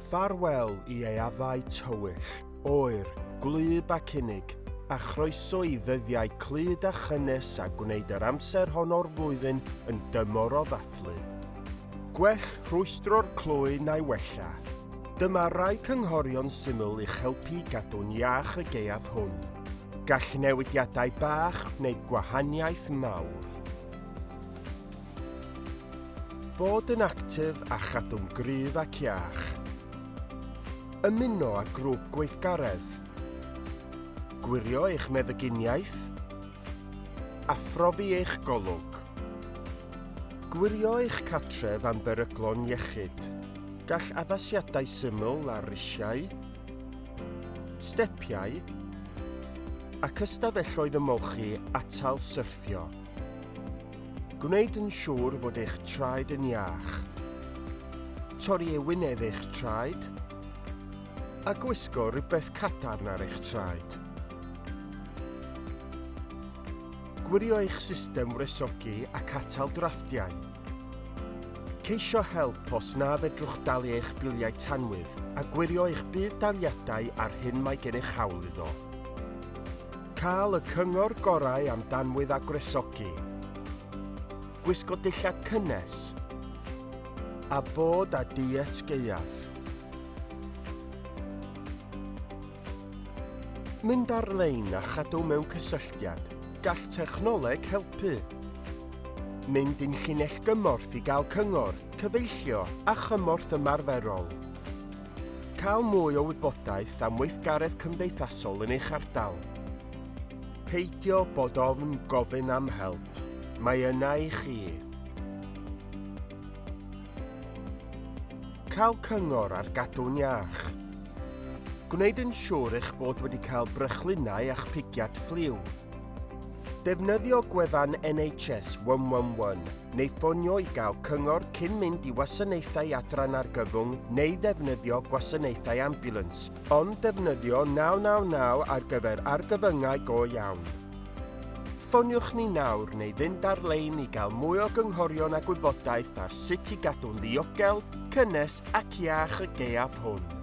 Ffarwel i aeafau tywyll, oer, gwlyb ac unig, a chroeso i ddyddiau clyd a chynnes a gwneud yr amser hon o'r flwyddyn yn dymor o ddathlu. Gwell rhwystro'r clwy na'i wella. Dyma rai cynghorion syml i'ch helpu i gadw'n iach y gaeaf hwn. Gall newidiadau bach wneud gwahaniaeth mawr. Bod yn actif a chadw'n gryf ac iach. Ymuno â grŵp gweithgaredd. Gwirio eich meddyginiaeth. A phrofi eich golwg. Gwirio eich cartref am beryglon iechyd. Gall addasiadau syml ar risiau, stepiau ac ystafelloedd ymolchi atal syrthio. Gwneud yn siŵr fod eich traed yn iach. Torri ewinedd eich traed a gwisgo rhywbeth cadarn ar eich traed. Gwirio eich system wresogi ac atal drafftiau. Ceisio help os na fedrwch dalu eich biliau tanwydd a gwirio eich budd-daliadau a'r hyn mae gennych hawl iddo. Cael y cyngor gorau am danwydd a gwresogi. Gwisgo dillad cynnes. A bod â diet gaeaf. Mynd ar-lein a chadw mewn cysylltiad. Gall technoleg helpu. Mynd i'n llinell gymorth i gael cyngor, cyfeillio a chymorth ymarferol. Cael mwy o wybodaeth am weithgaredd cymdeithasol yn eich ardal. Peidio bod ofn gofyn am help. Mae yna i chi. Cael cyngor ar gadw'n iach. Gwneud yn siŵr eich bod wedi cael brechlynnau a'ch pigiad ffliw. Defnyddio gwefan NHS 111 neu ffonio i gael cyngor cyn mynd i wasanaethau adran argyfwng neu ddefnyddio gwasanaethau ambiwlans, ond defnyddio 999 ar gyfer argyfyngau go iawn. Ffoniwch ni nawr neu fynd ar-lein i gael mwy o gynghorion a gwybodaeth ar sut i gadw'n ddiogel, cynnes ac iach y gaeaf hwn.